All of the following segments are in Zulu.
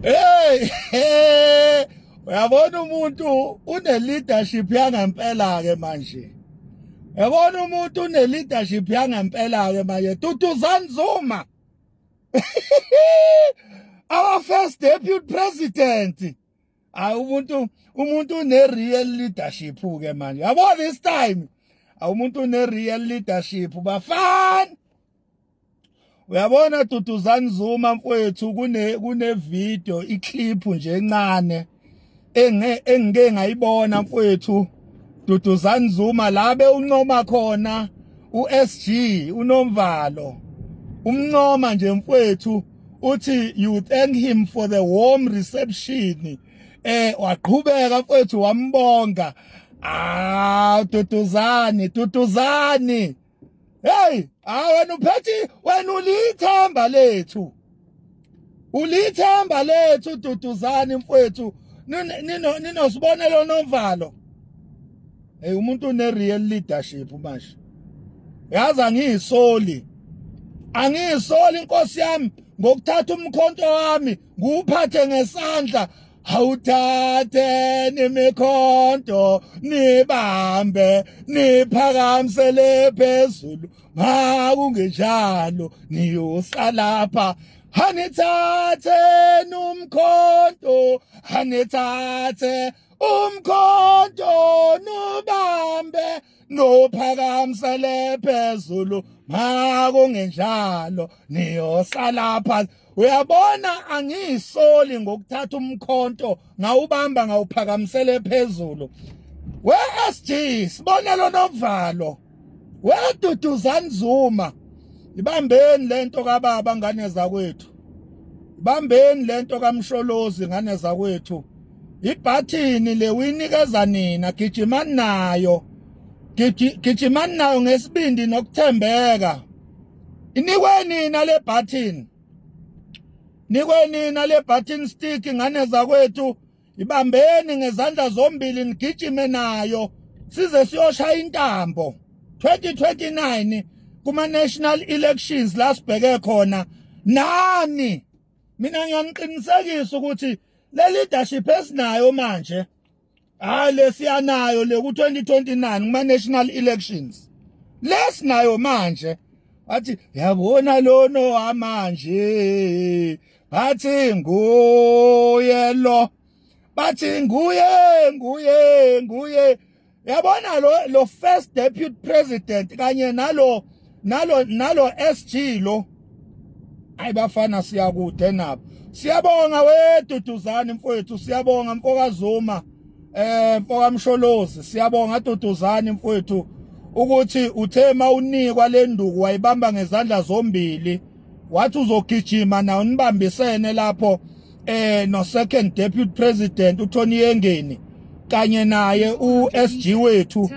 Hey, hey, uyabona umuntu une leadership yangempela ke manje. Uyabona umuntu une leadership yangempela ke manje. Duduzani Zuma. Our first deputy president. Hayi, umuntu une real leadership ke manje. Yabo, this time umuntu une real leadership, bafana. Uyabona, Duduzani Zuma mfowethu, kune video, iclip nje encane engike ngayibona, mfowethu Duduzani Zuma, la uncoma khona uSG uNomvalo. Umncoma nje mfowethu, uthi you thank him for the warm reception. Waqhubeka mfowethu, wambonga. Ah, Duduzani, Duduzani. Hey, ah, wena uphethe, wena ulithemba lethu. Ulithemba lethu, Duduzani mfowethu. Nino ninosibonelo Nomvalo. Hey, umuntu une real leadership manje. Yazi, angiyisoli. Angiyisoli, inkosi yami, ngokuthatha umkhonto wami nguphathe ngesandla. Awuthathe nemikhonto, nibambe, niphakamisele phezulu, makungenjalo niyosalapha. Hanithathe umkhonto, hanithathe umkhonto, nubambe, nophakamisele phezulu, makungenjalo niyosalapha. Uyabona, angiyisoli ngokuthatha umkhonto ngawubamba, ngawuphakamisele phezulu. We SG Sibonelo Nomvalo, we Duduzani Zuma, ibambeni lento kababa, ngane zakwethu. Ibambeni lento kaMsholozi, ngane zakwethu. Ibhathini le uyinikeza nina, gijimani nayo, gijimani nayo ngesibindi nokuthembeka. Inikwe nina le button, nikwe nina le button stick, ngane zakwethu. Ibambeni ngezandla zombili, nigijime nayo size siyoshaya intambo 2029 kuma national elections la sibheke khona nani. Mina ngiyaniqinisekisa ukuthi le leadership esinayo manje, hayi, lesiyanayo le ku 2029 kuma national elections lesinayo manje. Bathi yabona lono wamanje, bathi nguye lo, bathi nguye, nguye, nguye. Yabona lo first deputy president kanye nalo SG lo. Hayi bafana, siyakude nabo. Siyabonga we Duduzani mfowethu, siyabonga mfoka Zuma, mfoka Msholozi. Siyabonga Duduzani mfowethu ukuthi uthe mawunikwa le nduku wayibamba ngezandla zombili, wathi uzogijima nawo, nibambisene lapho no second deputy president uTony Yengeni kanye naye uSG wethu.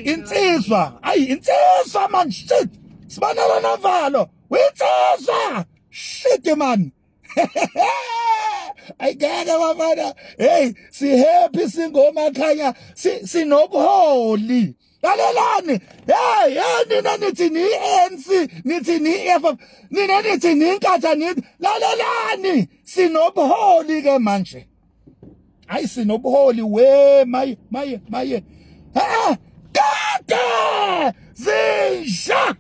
Insizwa, ayi, insizwa man, shit. Sibonelo Nomvalo, insizwa, shit man. Ayikeke bafana. Hey, si happy singomakhanya, sinobuholi. Lalelani. Hey, hey, nina nithi ni ANC, nithi ni EFF, nina nithi ni Inkatha, nithi lalelani, sinobuholi ke manje. Hayi, sinobuholi we, maye, maye, maye. Eh, kade zinja.